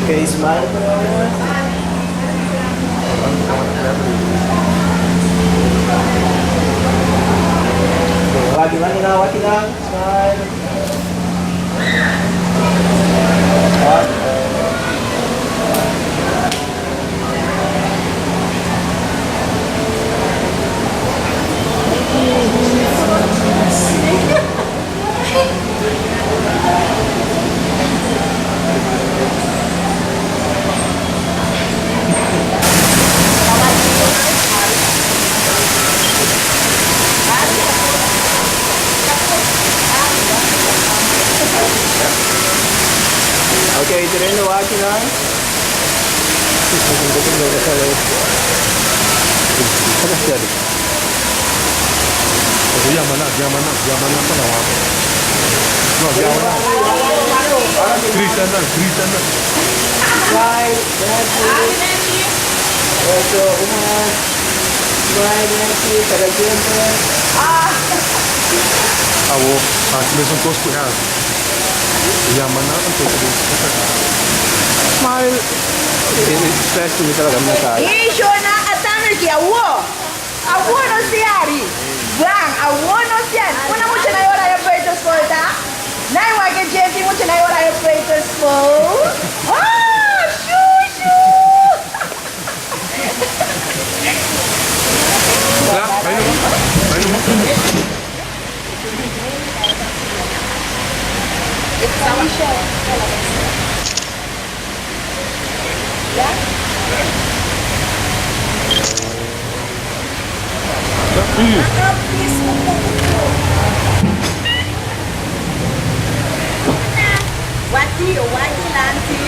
Okay, smile. Waki waki na, waki na. Smile. Okay, terreno waki na. Yama nan, yama nan, yama nan pa nan wak. No, yama nan. Grita nan, grita nan. Smile, Nancy. Eso, un mas. Smile, Nancy. Tagal tiempo. Awo, hasi mesun kos ku Elvi. Yama nan anto ku Smile. Splash ku mi talaga mi na Ishona atamiki awo. Awo no siari. Bang, awo no siari. Una mucha na ora ya peito escolta. Na igual que gente mucha na ora ya peito school. Ah, shu shu. Kla, bai no. Bai no. Wati, wati lanti.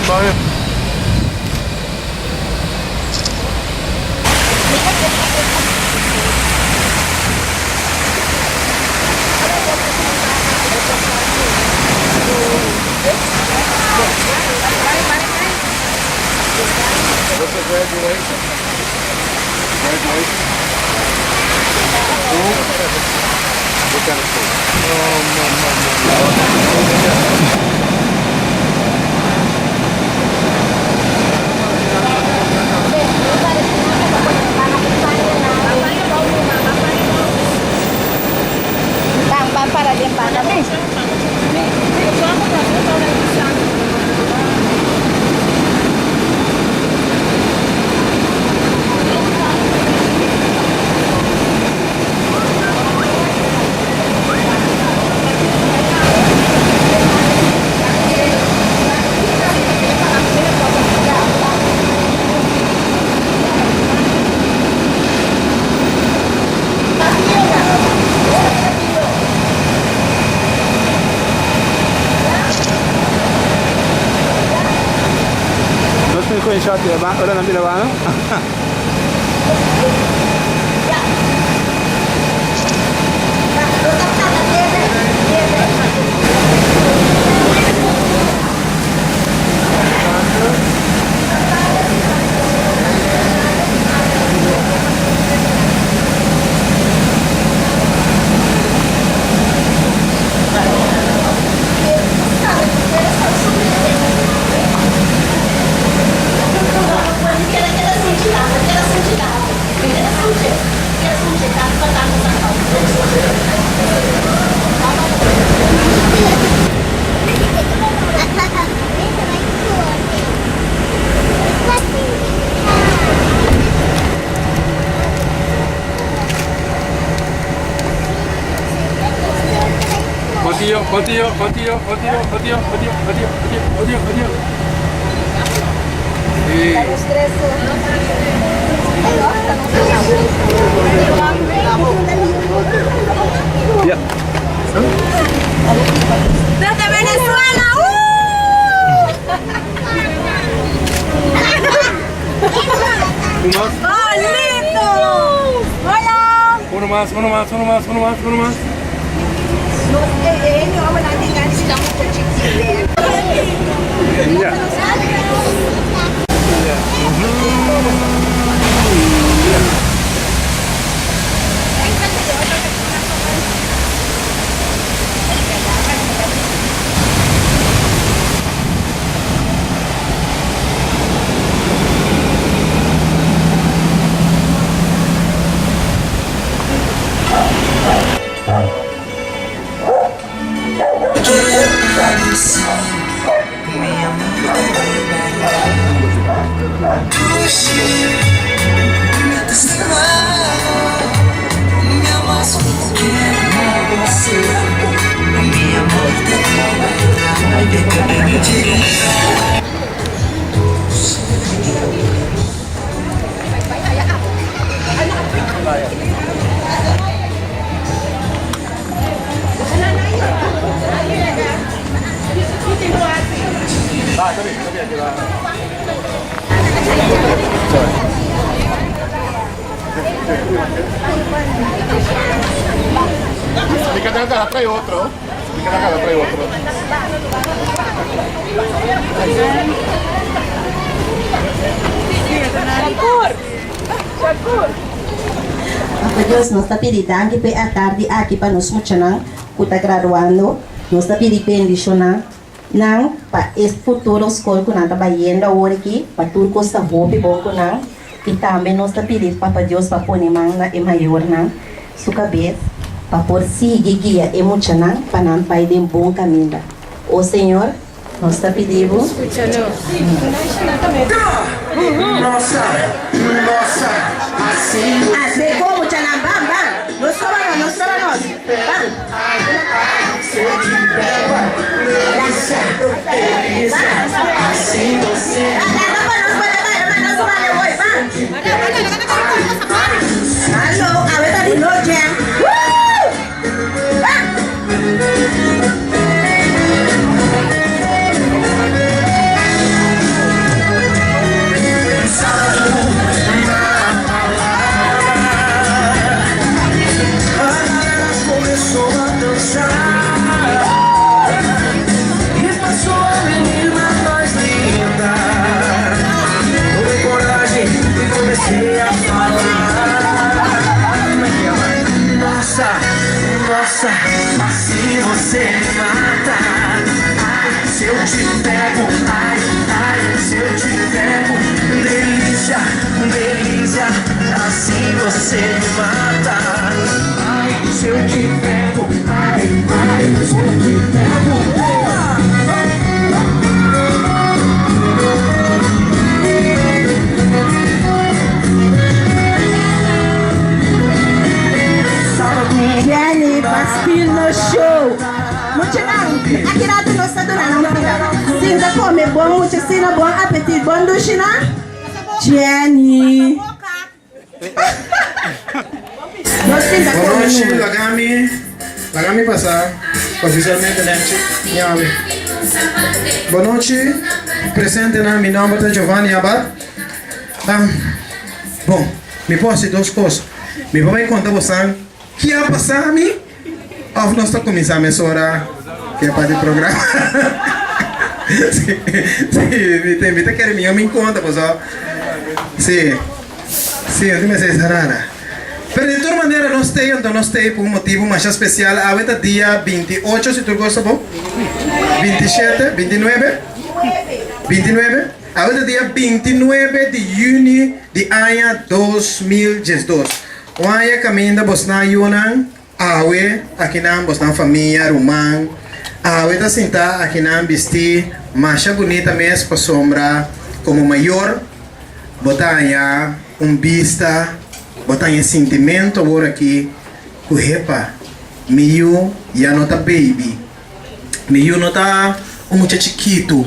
Bai. What's the graduation? Graduation? School? What kind of school? Oh, no, no, no. Bang, bang para din para. Nos mi con shot ba? Ora nan bila ba? Otio, otio, otio, otio, otio, otio, otio, otio, otio, otio. Sí. Yeah. Desde Venezuela. Un mas. ¡Oh, Uno mas, uno mas, uno mas, uno mas. Papa Dios, nos ta pidi danki p'e atardi aki pa nos muchanan ku ta graduando. Nos ta pidi bendishoná nan pa e futuro skol ku nan ta bayendo awor aki, pa tur kos ta hopi bon ku nan. I tambe nos ta pidi Papa Dios pa pone man na e mayornan su kabes pa por sigui guia e muchanan pa nan bai den bon kaminda. O Señor, nos ta pidi bo. Jenny pa spiel nos show. Muchanan, aki rato nos ta duna nan pida. Sinta come bon mucha sina, bon apetit, bon dushi nan. Jenny. Nos sinta Bon come nochi, numa. laga mi, laga mi pasa oficialmente Nancy Ñawe. Bon nochi, presentenan, mi nomber ta Giovanni Abad. Ah, bon, mi por hasi dos kos. Mi por bai konta bosan ki a pasa mi òf nos ta kuminsá mesora ku e parti programa. Sí, sí, mi ta, mi ta kere mihó mi konta pasobra sí, sí, mi ta mester esa rara. Pero di tur manera nos t'ei, anto nos t'ei pa un motibu masha spesial. Awe ta dia 28 si tur kos ta bon, 27, 29, 29. Awe ta dia 29 di yüni di aña 2012. Un aña kaminda bosnan yunan awe akinan bosnan famia, ruman awe ta sinta akinan bisti masha bunita mes pasobra komo mayor bo ta haña un bista, bo ta haña sintimento awor aki ku hepa mi yu ya no ta baby. Mi yu no ta un mucha chikitu.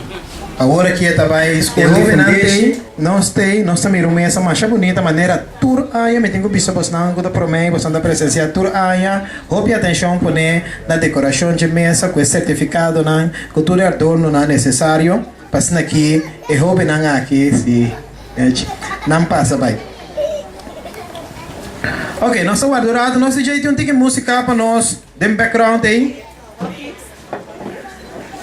Awor aki e ta bai skol di fundeshi. Nos tei, nos ta mira un mesa masha bunita manera tur aña mi tin ku bisa bosnan ku ta promé i bosnan ta presensiá tur aña. Hopi atenshon pone na dekorashon dje mesa ku e sertifikadonan ku tur e adornonan nesesario pa asina ki e hóbennan aki si nan pasa bai. Ok, nos ta warda un rato. Nos DJ tin un tiki músika pa nos den background ei.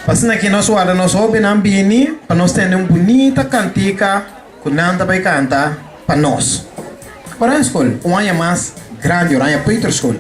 Pa asina aki nos warda nos hóbennan bini pa nos tende un bunita kantika ku nan ta bai kanta pa nos. Oranje School, un aña mas grandi, Oranje Peuterschool.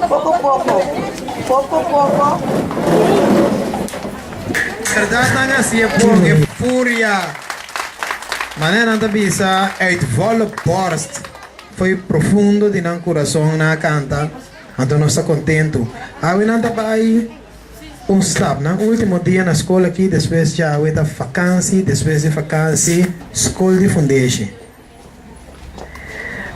Poko poko, poko poko. Berdad nan a hacié bon, e furia. Manera nan ta bisa, uit volle borst, fo'i profundo di nan curason nan a canta, anto nos ta contento. Awe nan ta bay un stap, nan ultimo dia na scol aki, despues djawe ta vakansi, despues di vakansi, scol di fundeshi.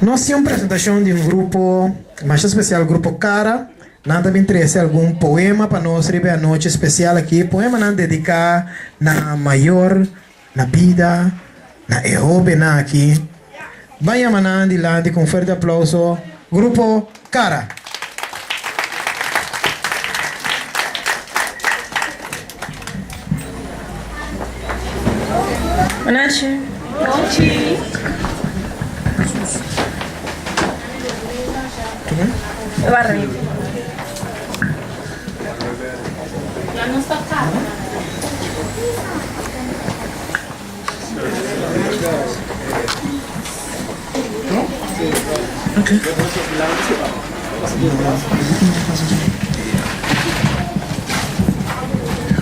Nos tin un presentashon di un grupo masha spesial, Grupo Cara. Nan ta bin trese algun poema pa nos riba e anochi spesial aki. Poemanan dediká na mayor, na bida, na e hóbennan aki. Ban yama nan dilanti ku un fuerte aplouso, Grupo Cara! Bonochi. Bonochi.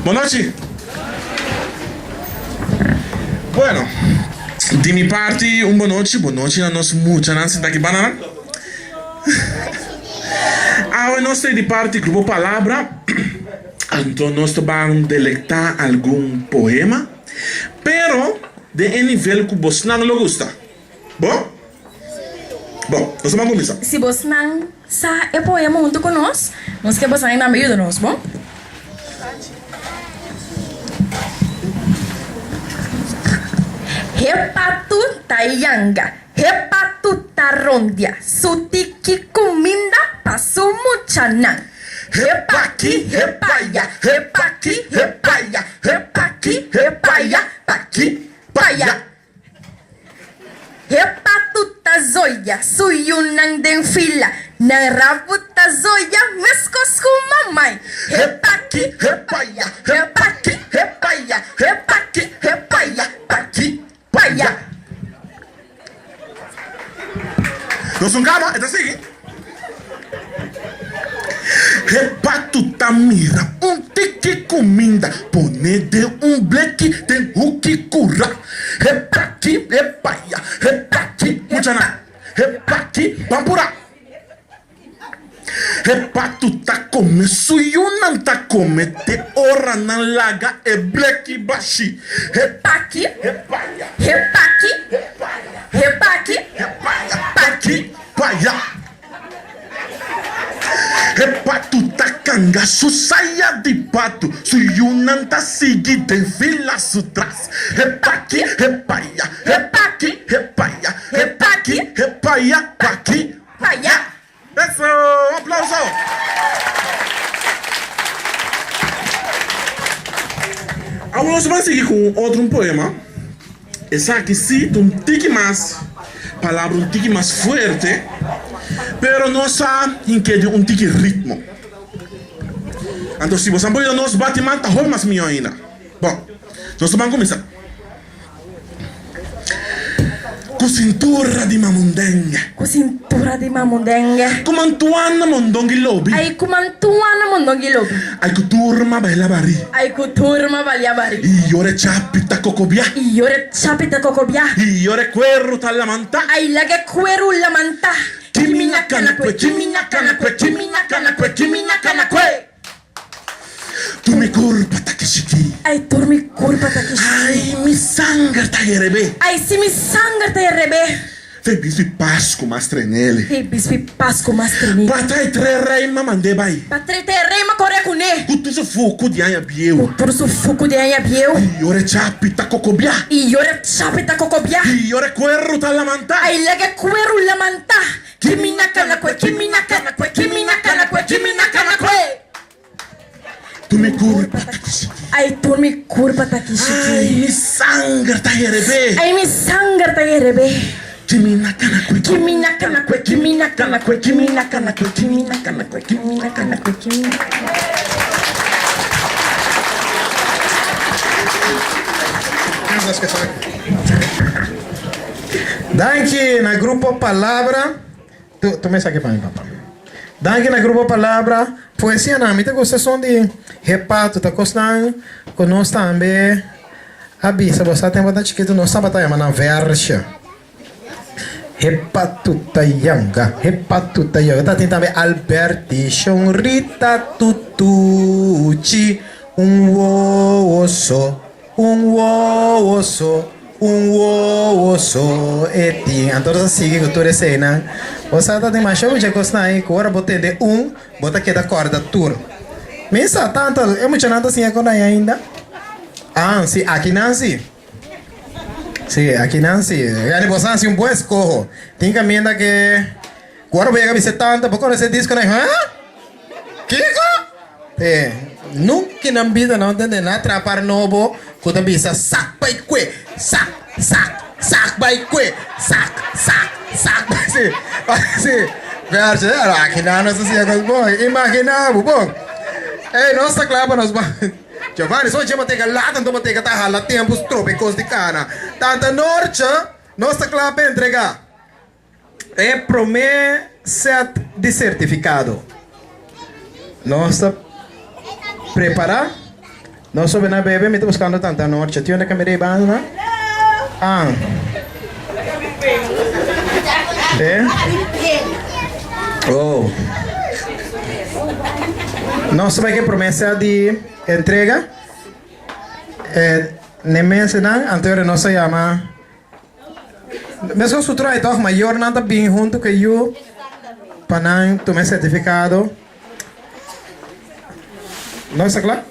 Bonochi. Bueno, di mi parti un bonochi, bonochi na nos muchanan sinta aki banda nan. Awe nos ta di parti Grupo Palabra, anto nos ta ban delektá algun poema, pero den e nivel ku bosnan lo gusta. Bo? Bon, nos ta ban kuminsá. Si bosnan sa e poema huntu ku nos, nos ke bosnan tambe yuda nos, bon? He patu ta yanga, he patu ta rondia, su tiki kuminda pa su muchanan. He paki, he paya, he paki, he paya, he paki, he paya, paki, paya. He patu ta zoya su yunan den fila, nan rabu ta zoya meskos ku mamai. He paki, he paya, he paki, he paya, he paki, he paya, paki, paya. Nos un kaba, e ta sigui. He patu ta mira un tiki kuminda pone den un bleki den huki kura. He paki, he paya, he paki, muchanan, he paki, ban pura. He patu ta kome, su yunan ta kome te ora nan laga e bleki bashi. He paki, he paya, he paki, he paya, he paki, he paya, paki, paya. E patu ta kanga su saya di patu, su yunan ta sigui den fila su tras. E paki, e paya, e paki, e paya, e paki, e paya, paki, paya. Eso! Un aplauso! Awor nos ban sigui ku un otro un poema. Esaki si ta un tiki mas palabra un tiki mas fuerte, pero nos a hink'é den un tiki ritmo. Anto si boso a por yuda nos bati man ta hopi mas mihó ainda. Bon, nos ta ban kuminsá. Ku sintura di mamundengue. Ku sintura di mamundengue. Ku mantuana mondongi lobi. Ay ku mantuana mondongi lobi. Ay ku turma baila bari. Ay ku turma balia bari. I ora e chapi ta kokobiá. I ora e chapi ta kokobiá. I ora e kueru ta lamantá. Ay laga e kueru lamantá. Kimina kana kue, kimina kana kue, kimina kana kue, kimina kana kue. Tur mi kurpa ta kishikí. Ay tur mi kurpa ta kishikí. Ay mi sanger ta herebé. Ay si mi sanger ta herebé. Fei bispi Pasku mas trenele. Fei bispi Pasku mas trenele. Pa trae tre rei ma mand'é bai. Pa trae tre rei ma kore kuné. Ku tur su fuku di aña bieu. Ku tur su fuku di aña bieu. I ora e chapi ta kokobiá. I ora e chapi ta kokobiá. I ora e kueru ta lamantá. Ay laga e kueru lamantá. Kimina kana kue, kimina kana kue, kimina kana kue, kimina kana kue. Tur mi kurpa ta kishikí. Ay, tur mi kurpa ta kishikí. Ay, mi sanger ta herebé. Ay, mi sanger ta herebé. Kimina kana kue, kimina kana kue, kimina kana kue, kimina kana kue, kimina kana kue, kimina kana kue, kimina. Danki na Grupo Palabra. Tu, tuma esaki pa mi, papa. Danki na Grupo Palabra. Poesia nan, mi ta gusta esun di Hepato. Ta kosnan ku nos tambe a bisa. Bo sa tempu tan chikitu nos tabata yama nan vèrshe. Hepato ta yanga, hepato ta yanga. Ta tin tambe Alberti, Shon Rita, Tutuchi, un wowo so, un wowo so. Un wowo so e tin. Anto nos a sigui ku tur eseinan. Bo sa ta demashado mucha kosnan ei ku ora bo tende un, bo ta keda kòrda tur. Mi sa tantu, e muchanan ta siña kon ei ainda? Ah, si, akinan si. Si, akinan si. Yani bo sa hasi un bon eskoho. Tin kaminda ke ku ora bo yega bisa tanta, bo konosé diskonan ei, huh? Kiko? E nunca nan bida nan tende na trapar nobo ku ta bisa sak bai kue, sak, sak, sak bai kue, sak, sak, sak bai si, si. Verse, aki nan nos ta siña kos bon. Imagina bo, bon. Ey, nos ta kla pa nos bai. Giovanni, so dje bo teka lata anto bo teka ta hala tempu strobe kos di kana. Tanta Nortje, nos ta kla pa entrega. E promé sèt di sertifikado. Nos ta prepará. Nos sobe na bebe, mi ta buskando tanta Nortje. Tin unda ka mi rei banda nan? Ah. Eh? Oh. Nos ta bai ku e promé sèt di entrega. E ne mesenan anterior nos a yama. Meskos ku tur ai tòg, mayornan ta bin huntu ku e yu pa nan tuma e sertifikado. Nos ta kla?